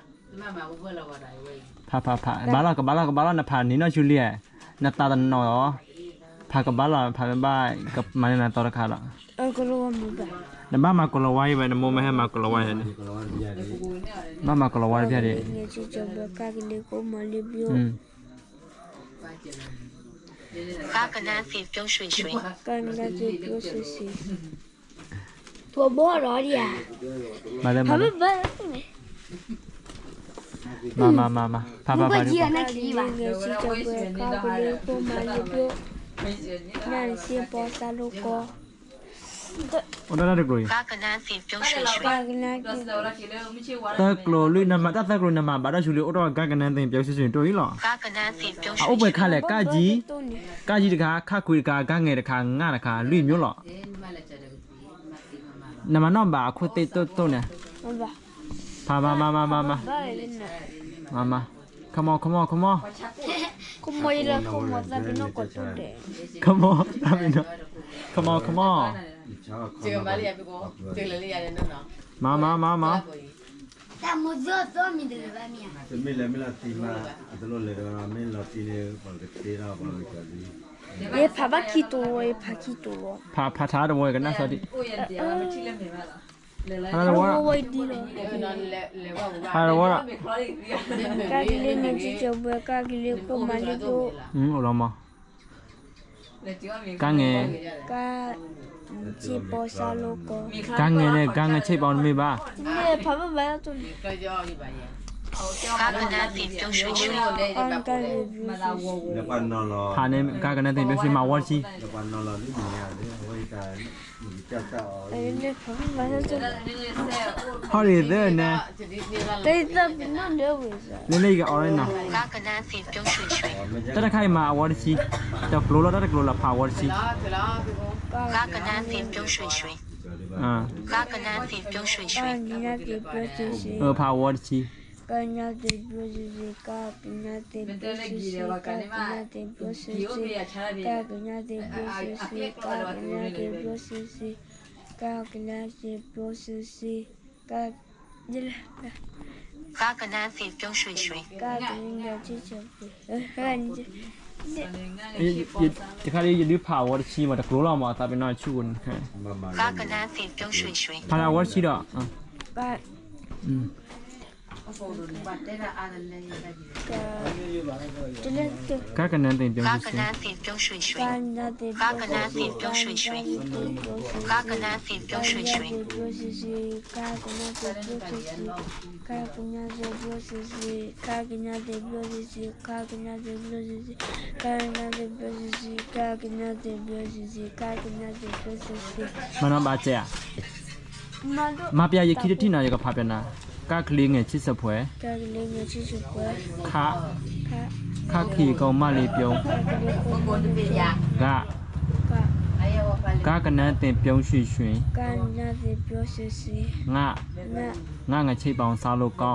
ဖးဖးဖး ဘၣ်လီၤ ကဘၣ်လီၤ ကဘၣ်လီၤ နဖးန့ၢ်နီၢ်ဆူလံ, နသးတနီၤအီၤ, ဖးကဘၣ်လီၤ ဖးမ့ၢ်ဘၣ် ကမၤန့ၢ်နၤသီတခါဒီး, နဘၣ်မၤကိးလီၤဝါအံၤဝဲ နမိၢ်မ့ၢ်ဟဲမၤကိးလီၤဝါန့ၣ်, ဘၣ်မၤကိးလီၤဝါတဖၣ်ဒံး, ကါကလ့ကိမးလ့ပျိ, ကါကနါသ့ၣ်ပျိစ့ၢ်စ့ၢ်, ဘၣ်လီၤ, မၤမၤမၤမၤ ဖးဖးဖး, ကါကလ့ငဲၢ်ဆံၣ်စၢဘွဲ ကါကလ့ကိမးလ့ပျိ, ညၣ်စ့ပီစၢ်လိကီ, အိၣ်ဒၣ်တၢ်တကျိၤအံၤ, ကါကနါသ့ၣ်ပျိစ့ၢ်စ့ၢ်, သၢကျိၤလၢနမၤ တၢ်သၢကျိၤနမၤဘၣ်ဒီးဆူလံ အိၣ်ထီၣ်ကါကနါသ့ၣ်ပျိစ့ၢ်စ့ၢ်တအိၣ်အံၤလီၤ, အအိၣ်ပှဲၤခါလဲၣ် ကါယံၤ, ကါယံၤတခါ ခါခွံတခါ ကါငဲၢ်တခါ ငါးတခါ လွံၢ်မျိုးလီၤ, နမၤနီၣ်ဘၣ်အခိၣ်သ့ၣ်တိၣ်တိၣ်န့ၣ်, ဖးမၤမၤမၤမၤမၤ, မၤမၤ, come on come on come on, come on come on, မၤမၤမၤမၤ တမ့ၢ်လၢမ့ၢ်လီၤတံၢ်မး, အတလိၣ်လဲၤဒီးမ့ၢ်လီၤတံၢ်န့ၣ် ပှၤကတ့ထီၣ်ပှၤကစၢ်လံ, ယဖးဘၣ်ခံတိၤဝဲ ယဖးခံတိၤဝဲ, ဖးဖးထါတဝီကနၣ်စီဒံး, ဖးတဝီ, ဖးတဝီဒီး, ကါကလ့ငဲၢ်ဆံၣ်စၢဘွဲ ကါကလ့ကိမးလ့ပျိ, အိၣ်လီၤမး ကါငဲၢ်, ကါ, စ့ပီစၢ်လိကီ, ကါငဲၢ်န့ၣ် ကါငဲၢ်ဆ့ၣ်ပီန့ၣ်မ့ၢ်ဘၣ်, မ့ၢ်ဖးဘၣ်ဘၣ်လီၤတိၢ်န့ၣ်, ကါကနၣ်သ့ၣ်ပျိၣ်ရွှ့ရွှ့. ဖးန့ၣ် ကါကနၣ်သ့ၣ်ပျိၣ်ရွှ့ မၤဝီတဆံ. ဟီၣ်ရ့ၣ်သၢန့ၣ်, လၢလၢယကအိးနီၤ, တၢ်တခါအံၤမၤအဝီတဆံ, တကျိၤလီၤ တၢ်တကျိၤလီၤ ဖးအဝီတဆံ. ကါကနၣ်သ့ၣ်ပျိၣ်ရွှ့ရွှ့. ကါကနၣ်သ့ၣ်ပျိၣ်ရွှ့ရွှ့. ဖးအဝီတဆံ. ကါကနၣ်သ့ၣ်ပျိၣ်ရွှ့ရွှ့, ကါကနၣ်သ့ၣ်ပျိၣ်ရွှ့ရွှ့, ကါကနၣ်သ့ၣ်ပျိၣ်ရွှ့ရွှ့, ကါကနၣ်သ့ၣ်ပျိၣ်ရွှ့ရွှ့, ကါကနၣ်သ့ၣ်ပျိၣ်ရွှ့ရွှ့, ကါကနၣ်သ့ၣ်ပျိၣ်ရွှ့ရွှ့, ကါ ကါကနၣ်သ့ၣ်ပျိၣ်ရွှ့ရွှ့. တခါလၢယဒုးဖးအဝီတဆံမး တကျိၤလီၤမး အသးပ့ၤနီၣ်ဆူၣ်န့ၣ်, ကါကနၣ်သ့ၣ်ပျိၣ်ရွှ့ရွှ့. ဖးလၢအဝီတဆံဒီး ကါကနၣ်သ့ၣ်ပျိၣ်ရွှ့ရွှ့. ကါကနၣ်သ့ၣ်ပျိၣ်ရွှ့ရွှ့. ကါကနၣ်သ့ၣ်ပျိၣ်ရွှ့ရွှ့. ကါကနၣ်သ့ၣ်ပျိၣ်ရွှ့ရွှ့. ကါကနၣ်သ့ၣ်ပျိၣ်ရွှ့ရွှ့. ကါကနၣ်သ့ၣ်ပျိၣ်ရွှ့ရွှ့. ကါကနၣ်သ့ၣ်ပျိၣ်ရွှ့ရွှ့. ကါကနၣ်သ့ၣ်ပျိၣ်ရွှ့ရွှ့. ကါကနၣ်သ့ၣ်ပျိၣ်ရွှ့ရွှ့. ကါကနၣ်သ့ၣ်ပျိၣ်ရွှ့ရွှ့. ကါကနၣ်သ့ၣ်ပျိၣ်ရွှ့ရွှ့. မၤနီၢ်ဘၣ်စဲးဧါ. မၤပျၢ်ယခံတထံၣ်နီၤ ယကဖးပျၢ်နၤ, ကါကလံၤ ငဲၤဆံဆၢပှဲၤ, ခါခံကီမၣ်လ့ပျိ, ဂ, ကါကနၣ်သ့ၣ်ပျိၣ်ရွှ့ရွှ့, ကါကနၣ်သ့ၣ်ပျိၣ်ရွှ့ရွှ့, င, ငါငဲၤဆံပီၤစါလိကီ,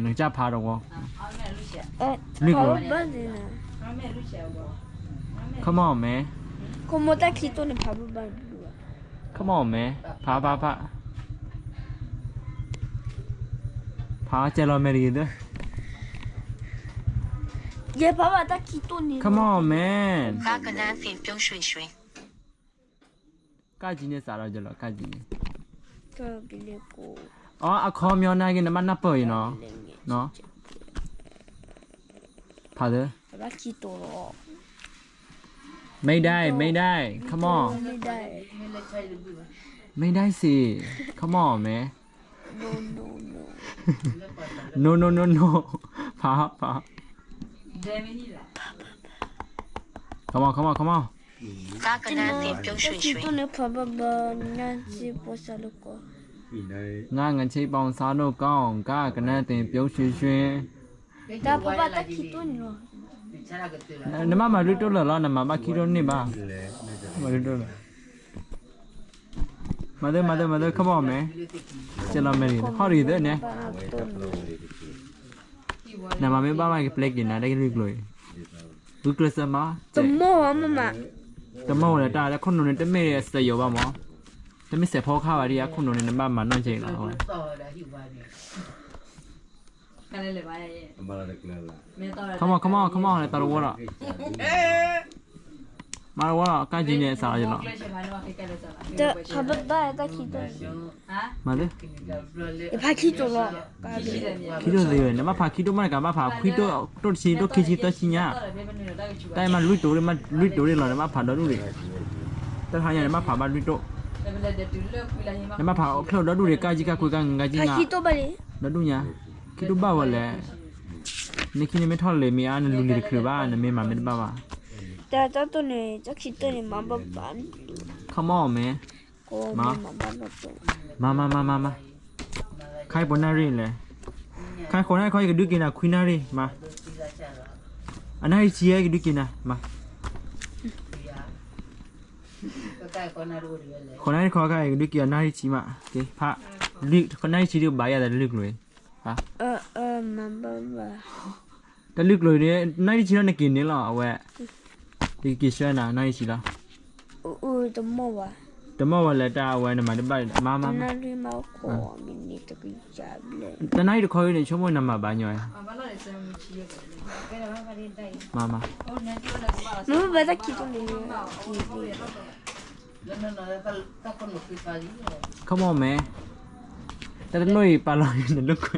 နကစၢ်ဖးတဝီ, ခီမီၣ်မဲ, ခီမီၣ်မဲ, ဖးဖးဖး, ဖးကဲလီၤမဲာ်တဂ့ၤသၢ, ယဖးဘၣ်တၢ်ခံတိၢ်န့ၣ်, ခီမီၣ်မဲ, ကါကနၣ်သ့ၣ်ပျိၣ်ရွှ့ရွှ့, ကါကံန့ၣ်စးထီၣ်ကလီၤ ကါကံန့ၣ်, အီ အခီပညီနာ်က့ နဘၣ်နၢ်ပၢၢ်အံၤနီၤ, ဖးသၢ, မ့ၢ်ဒၣ် မ့ၢ်ဒၣ် ခီမီၣ်, မ့ၢ်ဒၣ်စ့ၢ် ခီမီၣ်မဲ, နိနိနိနိ, ဖးဖး, ခီမီၣ် ခီမီၣ် ခီမီၣ်, ကါကနၣ်သ့ၣ်ပျိၣ်ရွှ့ရွှ့, ငါငဲၤဆံပီၤစါလိကီ, ကါကနၣ်သ့ၣ်ပျိၣ်ရွှ့ရွှ့, နဘၣ်မၤလုၢ်တိၢ်လၢာ်လီၤ နမၤဘၣ်ခံတိၢ်န့ၢ်ဘၣ်, မၤလုၢ်တိၢ်လၢာ်, မၤသၢ မၤသၢ မၤသၢ ခီမီၣ်မဲ, ကဲလီၤမဲာ်တဂ့ၤ ဟီၣ်တဂ့ၤသၢန့ၣ်, နမၤမ့ၢ်ဘၣ်ဘၣ်ကပျဲက့ၤနၤ တၢ်ကလုၢ်ကျိၤအံၤ, ဂုာ်ကျဲးစၢးမၤ, တမီၢ်ဝဲမး, တမီၢ်ဝဲလၢတၢ်လၢခိၣ်နူာ်န့ၣ် တမ့ၢ်စဲးယိၤဘၣ်မး, တမ့ၢ်စဲးဖီခါဘၣ်ဒ်အခိၣ်နူာ်န့ၣ် နဘၣ်မၤနီၢ်ကဲအံၤလီၤဝဲ ခီမီၣ် ခီမီၣ် ခီမီၣ် လဲၤတၢ်တဝီဒီး, မၤတဝီဒီး ကါကံန့ၣ်စးလီၤယလီၤ, မၤသၢ, ခံတိၢ်သ့ဝဲ နဘၣ်ဖးခံတိၢ်မး နကဘၣ်ဖးခွံတိၢ် တိၢ်တဆံ တိၢ်ခံဆံ သၢဆံညါ, တၢ်အံၤမးလွံၢ်တိၢ် လွံၢ်တိၢ်ဒ်လီၤ နဘၣ်ဖးဒီဒူၣ်ရ့ၣ်, တၢ်တဟါညါ နဘၣ်ဖးဘၣ်လွံၢ်တိၢ်, နဘၣ်ဖးအိၣ်ချၢဒီဒူၣ်ရ့ၣ် ကါကံ ကါခွံ ကါငါး ကါကံ နၤ, ဒီဒူၣ်ညါ, ခံတိၢ်ဘၣ်ဝဲလဲၣ်, နခံန့ၣ်မ့ၢ်ထီၣ်လၢမ့ၢ်အါ နလူၤလံၤတချုးဘၣ် နမ့ၢ်မၤမ့ၢ်တဘၣ်ဘၣ်, တၢ်တတိၢ်န့ၣ် တၢ်ခံတိၢ်န့ၣ် မၤဘၣ်ဘၣ်, ခီမီၣ်မဲ, မၤ, မၤ မၤ မၤ မၤ, ခါအံၤပှဲၤနၣ်ရံၣ်လဲၣ်, ခါဃိးနၣ်ရံၣ်ခီ ယကဒုးက့ၤနၤခွံနၣ်ရံၣ် မၤ, အနၣ်ရံၣ်ဆံ ယကဒုးက့ၤနၤ မၤ ဃိးနၣ်ရံၣ်ခီခါ ယကဒုးက့ၤအနၣ်ရံၣ်ဆံမး, ဃိးနၣ်ရံၣ်ဆံဒုးဘၣ်ယၤဒီးတလုၢ်ကျိၤအံၤ, တလုၢ်ကျိၤအံၤန့ၣ် နၣ်ရံၣ်ဆံလီၤ နက့ၤန့ၣ်လီၤ အဝဲ, ယကက့ၤဆှၢနၤ နၣ်ရံၣ်ဆံလီၤ, တမီၢ်ဝဲလဲၣ် တၢ်အဝဲ နမၤတဘၣ်, မၤ မၤ မၤ, တနၣ်ရံၣ်တခီန့ၣ် ဆိကမိၣ်နမၤဘၣ်ညီ, မၤ မၤ ခီမီၣ်မဲ, တၢ်တလိၣ်အံၤပာ်လီၤနလိာ်ကွဲ,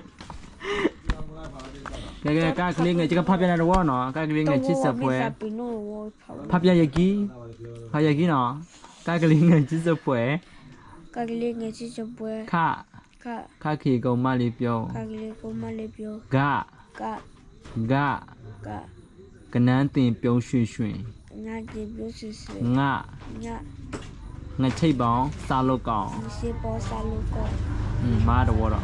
ကဲ ကဲ ကါကလံၤငဲၤ ယကဖးပျဲနၤတဝီနီၤ, ကါကလံၤငဲၤဆံဆၢပှဲၤ, ဖးပျဲယခံ, ဖးယခံနီၤ, ကါကလံၤငဲၤဆံဆၢပှဲၤ, ခါ, ခ ခါ ခ့ ကိး မ လ့ ပျိ ဂ ဂ ကနန်းသ့င် ပျိရွှင်ရွှင် င ငထိပ်ပေါင် စ လို့ကောင်း မါတဝီဒီး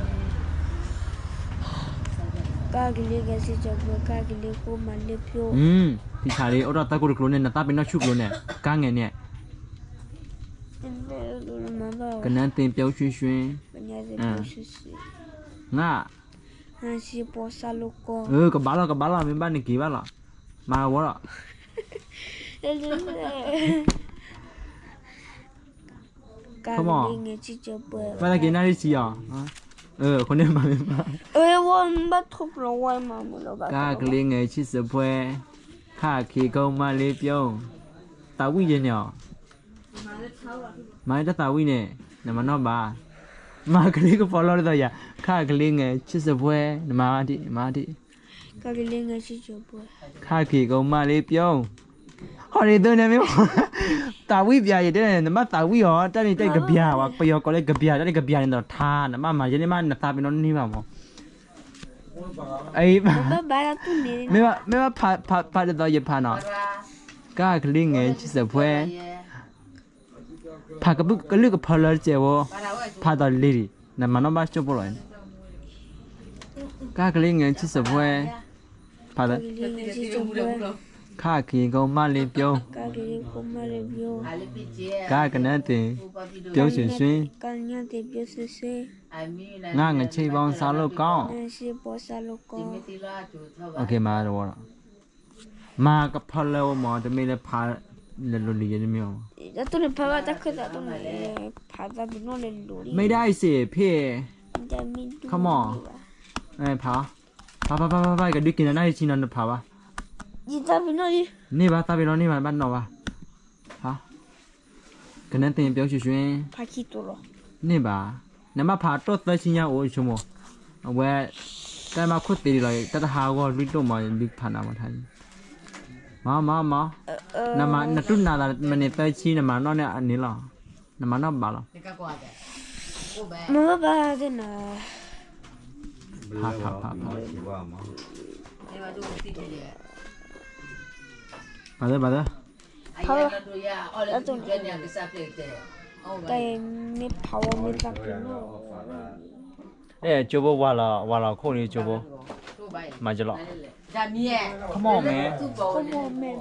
က ကလ့ ဂဲၤဆ့စၢၤပှဲၤ ခ ကလ့ ကိး မ လ့ ပျိ ဖံဆးလံ အိၣ်ထီၣ်တၢ်ကိၢ်တကျိၤန့ၣ် နသးပ့ၤနီၣ်ဆူၣ်ကျိၤန့ၣ် ကါငဲၤန့ၣ် ကနန်းသ့င် ပျိရွှင်ရွှင် င ကဘၣ်လီၤ ကဘၣ်လီၤ မ့ၢ်ဘၣ်နက့ၤဘၣ်လီၤ မၤဝီလီၤ ခမီၢ် ဘၣ်တၢ်က့ၤနၣ်ရံၣ်ဆံအီၤ အဃိန့ၣ်မၤမ့ၢ်ဘၣ် ကါကလ့ငဲၤဆံၣ်စၢၤပှဲၤ ခါခ့ကိးမါလ့ပျိ သးဝံၣ်ယဲန့ၣ်အီၤ မၤတၢ်သးဝံၣ်န့ၣ် နမၤနီၣ်ဘၣ် မၤကလ့ကဖီလီၤဒ်သိးယၤ ခါကလ့ငဲၤဆံၣ်စၢၤပှဲၤ နမၤဒံး နမၤဒံး ခါခ့ကိးမါလ့ပျိ ဟီဒ်သိးန့ၣ်မ့ၢ် သးဝံၣ်ပျးယတဲန့ၣ် နဘၣ်သးဝံၣ်အီၤ တၢ်န့ၣ်တၢ်ကပျးဝဲ ပယီၤကိးလၢကပျး တၢ်န့ၣ်ကပျးန့ၣ်ဒီးထါ နဘၣ်မၤယဲန့ၣ်မး နသးပ့ၤနီၣ်န့ၢ်ဘၣ်မး မ့ၢ်ဘၣ်ဖးဒ်သိးယဖးနီၤ ကါကလ့ငဲၤဆံၣ်စၢၤပှဲၤ ဖးကလုၢ်ကဖၢလၢတစဲးဝဲ ဖးဒီးလံၤ နမၤနီၣ်ဘၣ်ကၠိဖိလီၤ ကါကလ့ငဲၤဆံၣ်စၢၤပှဲၤ ဖး ခါခ့ကိးမါလ့ပျိ ကါကနန်းသ့င် ပျိရွှင်ရွှင် ငါငထိပ်ပေါင် စ လို့ကောင်း မၤကဖီလၢဝဲမး တမ့ၢ်လၢဖးလဲၤလိၤလံၤယဲတမ့ၢ်အီၤ မ့ၢ်ဒၣ်အံၤစ့ၢ်ဖ့ၣ် ခမီၢ် ဖး ဖး ဖး ဖး ဖး ကဒုးက့ၤနၤနၣ်ရံၣ်ဆံနီၤ နဖးဘၣ် န့ၢ်ဘၣ်သးပ့ၤနီၣ်န့ၢ်ဘၣ် နဘၣ်နီၣ်ဘၣ် ဖး ကနန်းသ့င် ပျိရွှင်ရွှင် န့ၢ်ဘၣ် နဘၣ်ဖးတိၢ်သၢဆံညါအိၣ်ဆိကမိၣ် အဝဲ တၢ်မၤခိၣ်သ့ဒ်လီၤ တၢ်တဟးဂီၤလွံၢ်တိၢ်မး ဒုးဖးနၤမးထါ မၤ မၤ မၤ နတူၢ်နၤသးမ့ၢ်န့ၣ်သၢဆံ နမၤနီၣ်န့ၢ်အန့ၣ်လီၤ နမၤနီၣ်ဘၣ်လီၤ မၤဘၣ်သ့ၣ်နၤ ဖး ဖး ဖး ဖး ဘၣ်သ့ၣ် ဘၣ်သ့ၣ် တၢ်မ့ၢ်ဖးဝဲမ့ၢ်သးပ့ၤနီၣ် ကၠိဖိဝၤလီၤ ဝၤလီၤခိၣ်န့ၣ်ကၠိဖိ မၤကလီၤ ခမီၢ်မဲ ခမီၢ်မဲ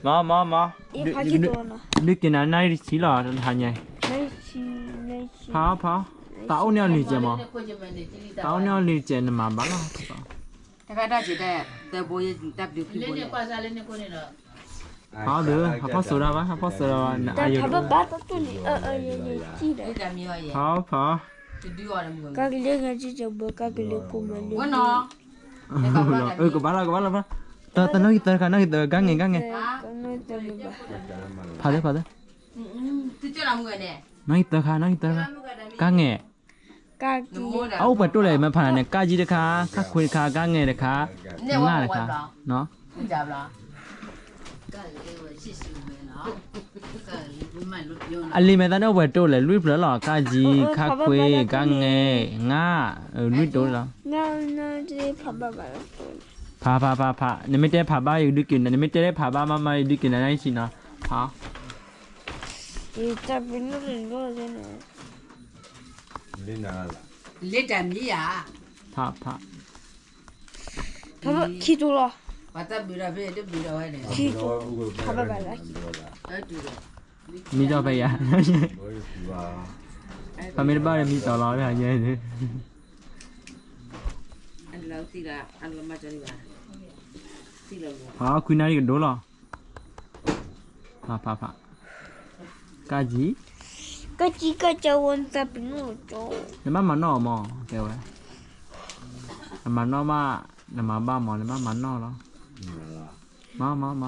မၤ မၤ မၤ ဒုးက့ၤနၤနၣ်ရံၣ်တဆံလီၤ တဟါညါ ဖး ဖး သးအိၣ်န့ၢ်အီၤလံၤစဲးမး သးအိၣ်န့ၢ်အီၤလံၤစဲး နမၤဘၣ်လီၤ တၢ်ဘျုးဖံဘိန့ၣ် ဖးဒီး ဟးဖီၣ်စိးဒၣ်ဘၣ် ဟးဖီၣ်စိးဒၣ်ဘၣ် နအါယိာ် ဖး ဖး ကါကလ့ငဲၤဆံၣ်စၢၤပှဲၤ ကါကလ့ကိးမါလ့ ကဘၣ်လီၤ ကဘၣ်လီၤ တနီၣ်ဂံၢ်သၢခါ နီၣ်ဂံၢ်သၢ ကါငဲၤ ကါငဲၤ ဖးသ့ ဖးသ့ နီၣ်ဂံၢ်သၢခါ နီၣ်ဂံၢ်သၢခါ ကါငဲၤ အအိၣ်ပှဲၤတိၢ်လဲၣ် မ့ၢ်ဖးနၤန့ၣ် ကါကံတခါ ခါခွ့တခါ ကါငဲၤတခါ ငါတခါ အလံၤမဲာ်သၣ်န့ၣ်အိၣ်ပှဲၤတိၢ်လဲၣ် လွံၢ်ဖျၢၣ်လီၤ ကါကံ ခါခွ့ ကါငဲၤ ငါ လွံၢ်တိၢ်လီၤ ဖး ဖး ဖး ဖး နမ့ၢ်တဲဖးဘၣ် ယကဒုးက့ၤနၤ နမ့ၢ်တဲဖးဘၣ်မးမး ယဒုးက့ၤနၤနၣ်ရံၣ်ဆံနီၤ ဖး လ့တၢ်မံယၤ ဖး ဖး ခံတိၢ်လီၤ ခံတိၢ် ဖးဘၣ်ဘၣ်လၢ မံတီၢ်ဖဲယၤ ဖးမ့ၢ်တဘၣ်ဒီးမံတီၢ်လီၤ ဖဲယၤ ဖးခွံနၣ်ရံၣ်ကဒိလီၤ ဖး ဖး ဖး ကါကံ ကါကံ ကါကံ ဝဲ နဘၣ်မၤနီၣ်မး တဲဝဲ နမၤနီၣ်မး နမၤဘၣ်မး နဘၣ်မၤနီၣ်လီၤ မၤ မၤ မၤ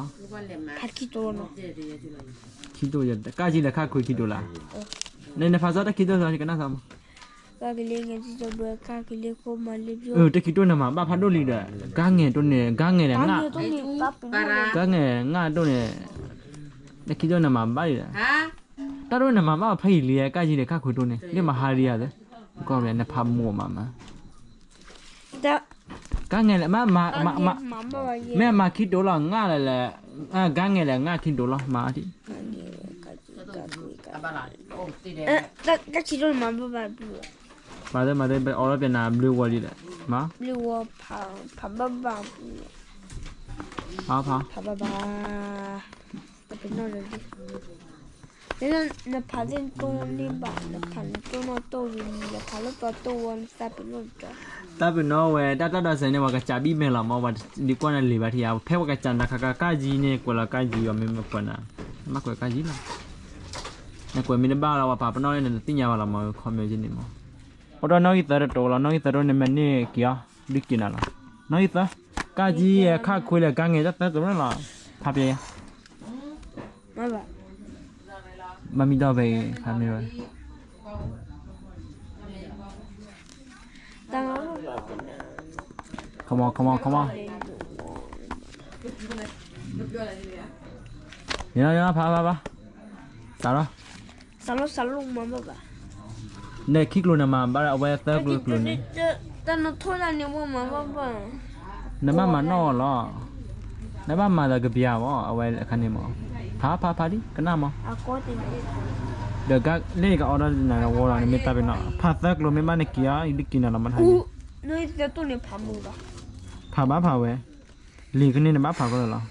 ခံတိၢ် ကါကံဒီးခါခွ့ခံတိၢ်လၢ နဖးစီတၢ်ခံတိၢ်စီ ယကနၣ်စီမး တၢ်ခံတိၢ်နမၤဘၣ် ဖးဒိၣ်လံဒီး ကါငဲၤတိၢ်န့ၣ် ကါငဲၤဒီး ကါငဲၤ ငါတိၢ်န့ၣ် တၢ်ခံတိၢ်နမၤဘၣ်လံဒီး တၢ်တအိၣ်နမၤဘၣ်ဖဲအံၤလံ ကၢ်ယံၤန့ၣ် ခါခွံတိၢ်န့ၣ် လၢမဟါရံယၤသ့, ကီၢ်နဖးမိၢ်မးမး, ကါငဲၤလဲၣ်, မ့ၢ်မၤခံတိၢ်လီၤ ငါလဲၣ်လဲၣ်, ကါငဲၤလဲၣ် ငါခံတိၢ်လီၤ မၤဒံး, ကါခံတိၢ်န့ၣ်မၤဘၣ်ဘၣ်, မၤသ့မၤသ့ ပအီလီၤပနၤဘျုးဝီလံလဲၣ်, မၤ, ဘျုးဝီ, ဖးဘၣ်ဘၣ်, ဖး, ဖးဘၣ်ဘၣ်, တပနီၣ်လၢ နဖးသ့ၣ်တိၢ်န့ၢ်ဘၣ် နဖးနတိၢ်နီၣ်တိၢ်ဝံၤ နဖးလၢပျီတိၢ်ဝီ နသးပ့ၤနီၣ်တၢ်, သးပ့ၤနီၣ်ဝဲ တၢ်တၢ်ဒီးစဲးန့ၣ် ပှၤကစးဘံၣ်မဲာ်လီၤမး ပှၤဒံးကွၢ်နၤလံာ်ဘၣ်ထံဧါ ဖဲပှၤကစးနၤခါခါ ကၢ်ယံၤန့ၣ် ကွဲးလီၤကၢ်ယံၤအီၤ မ့ၢ်မကွဲးနၤ, မကွဲးကၢ်ယံၤလီၤ, နကွဲးမ့ၢ်တဘၣ်လီၤ ပှၤပာ်ပနီၣ်လၢနတသ့ၣ်ညါဘၣ်လီၤမး comment ယန့ၣ်မး, အိၣ်ဒီးနီၣ်ဂံၢ်သၢတတိၤလီၤ နီၣ်ဂံၢ်သၢတတိၤန့ၣ် မ့ၢ်န့ၢ်က့ၤအီၤ ဒုးက့ၤနၤလီၤ, နီၣ်ဂံၢ်သၢ, ကၢ်ယံၤ ခါခွံလဲၣ် ကါငဲၤ တၢ်သၢတိၤန့ၣ်လီၤ, ဖးပျဲ မၤမံဒီးဖဲအံၤ ဖးမ့ၢ်ဝဲ, come on, come on, come on, ဖးဖးဖး, စးလီၤ, နခံကျိၤနမၤဘၣ်အဝဲသၢကျိၤကျိၤန့ၣ် နဘၣ်မၤနီၣ်အီၤလီၤ, နဘၣ်မၤသးကပျၢ်မး အဝဲအခါန့ၣ်မး, ဖးဖးဖးဒံး ကနၣ်မး, ဒီးလၢယကအိးထီၣ်နၤဝီလီၤ နမ့ၢ်တၢ်ပ့ၤနီၣ် ဖးသၢကျိၤမ့ၢ်ဘၣ်နက့ၤအီၤ ယဒုးက့ၤနၤလီၤမး, ဖးဘၣ်ဖးဝဲ, လံာ်ကန့ၢ်နဘၣ်ဖးကီလၢာ်လီၤ,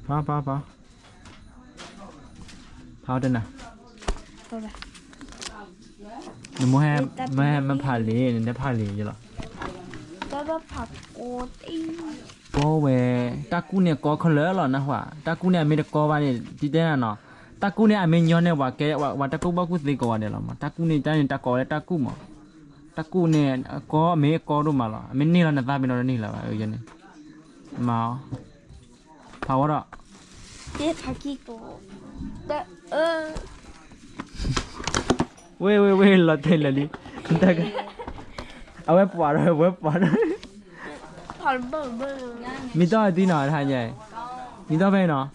ဖးဖးဖး ဖးအီၤတနၤ, နမ့ၢ်ဟဲမ့ၢ်ဟဲမ့ၢ်ဖးလံာ် နတဖးလံာ်ယလီၤ, ကီဝဲ, တၢ်ကူၣ်န့ၣ်ကီခဲလၢာ်လီၤ နၢ်ဟူဧါ, တၢ်ကူၣ်န့ၣ် အမ့ၢ်တကီဘၣ်န့ၣ် ဒ်တဲနၤနီၤ, တၢ်ကူၣ်န့ၣ် အမ့ၢ်ညီန့ၣ် ပှၤကဲ ပှၤတၢ်ကူၣ်ဘၣ်ကူၣ်သ့ကိးဂၤဒဲးလီၤမး, တၢ်ကူၣ်န့ၣ် တၢ်န့ၣ် တၢ်ကိးဝဲလၢတၢ်ကူၣ်မး, တၢ်ကူၣ်န့ၣ် အကီ အမ့ၢ်အကီဒိၣ်မးလီၤ, အမ့ၢ်န့ၢ်လီၤနသးပ့ၤနီၣ်တန့ၢ်လၢၤဘၣ် ယန့ၣ်, မၤအီၤ, ဖးဝဲဒီး ဝ့ၢ်ဝ့ၢ်ဝ့ၢ် လီၤတဲာ်လၢာ်လံ, အဝဲပှၤဒီး ဝဲပှၤဒီး, မံတီၢ်သံနီၤ တဟါညါ, မံတီၢ်ဖဲအံၤနီၤ,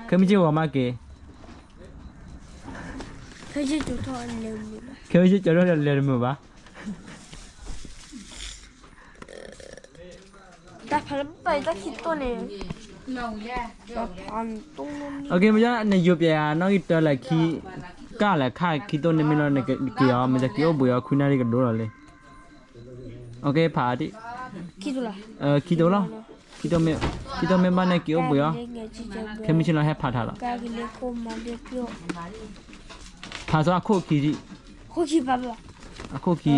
ခဲမုၢ်ဆ့ၣ်ဂီၤမးက့ၤ, ခဲမုၢ်ဆ့ၣ်ကၠီထီၣ်လဲၤတမုာ်ဘၣ်, တၢ်ဖးလၢပာ်တၢ်ခံတိၢ်န့ၣ်, မ့ၢ်နယိၤပျဲဧါ နီၣ်ဂံၢ်တၢလၢခံ, ကၢ်လၢခါခံတိၢ်န့ၣ် မ့ၢ်လီၤနက့ၤအီၤ မ့ၢ်တက့ၤအိၣ်ဘှံးအီၤ ခွံနၣ်ရံၣ်ကဒိၣ်လီၤလံ, ဖးဒံး, ခံတိၢ်လီၤ, ခံတိၢ်မ့ၢ်ဘၣ်န့ၣ်က့ၤအိၣ်ဘှံးအီၤ, ခဲမုၢ်ဆ့ၣ်လီၤဟဲဖးထါလီၤ, ဖးစီအခိၣ်ခံ, အခိၣ်ခံ,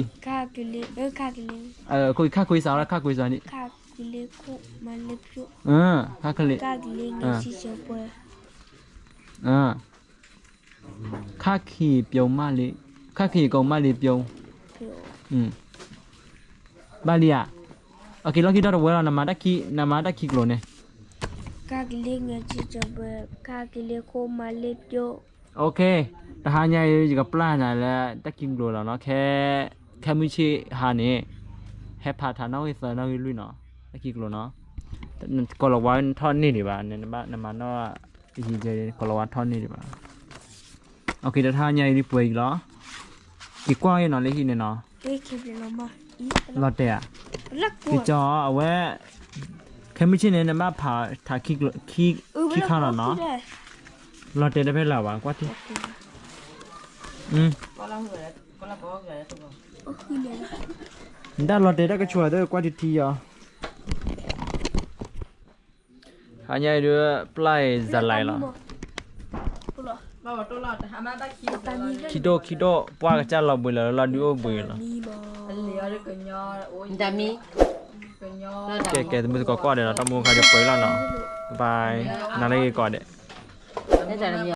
အခိၣ်ခံခါခွံစးလီၤ ခါခွံစးန့ၣ်, ခါခွံ, ခါခွံ, ခါခံပျိမးလံ, ခါခံကိးမးလံပျိ, ဘၣ်လံဧါ, အက့ၤလီၢ်ခံဒီတဝဲလီၤ နမၤတၢ်ခံကျိၤန့ၣ်, ခါခံလံ, တဟါညါအံၤ ယကပျၢ်နၤလၢတၢ်ခံကျိၤလီၤနီၤ, ခဲမုၢ်ဆ့ၣ်ဟါန့ၣ်, ဟဲဖးထါနီၣ်ဂံၢ်သၢနီၣ်ဂံၢ်လွံၢ်နီၤ, တၢ်ခံကျိၤနီၤ, ကိးလီၤဝါထီၣ်န့ၢ်ဒံးဘၣ်, နမၤနီၣ်, ယကဲကိးလီၤဝါထီၣ်န့ၢ်ဒံးဘၣ်, တဟါညါအံၤဒ်ပှဲၤအံၤလီၤ, က့ၤကွၢ်အီၤနီၤလၢဟံၣ်န့ၣ်နီၤ, လီၤတဲာ်ဧါ, က့ၤကၠီအဝဲ, ခဲမုၢ်ဆ့ၣ်န့ၣ် နဘၣ်ဖးထါခံ, ခံခါလီၤနီၤ, လီၤတဲာ်တဖဲလၢ်ဘၣ် ကွၢ်ထံ, နတၢ်လီၤတဲာ်တၢ်ကဆူၣ်သ့ ကွၢ်ထံထံအီၤ, ဟါညါအံၤဒုး ပျၢ်အံၤစလၢ်လီၤ, ခံဒိၣ်ခံဒိၣ် ပှၢ်ကစၢ်လီၤဘှံးလၢာ်လီၤဒုးအိၣ်ဘှံးလီၤ, ကဲကဲ သမုသကိးကိးဂၤဒဲးနီၤ တၢ်မူခါဒုးပှဲၤလီၤနီၤ, bye, နၤလၢဂ့ၤကိးဂၤဒဲး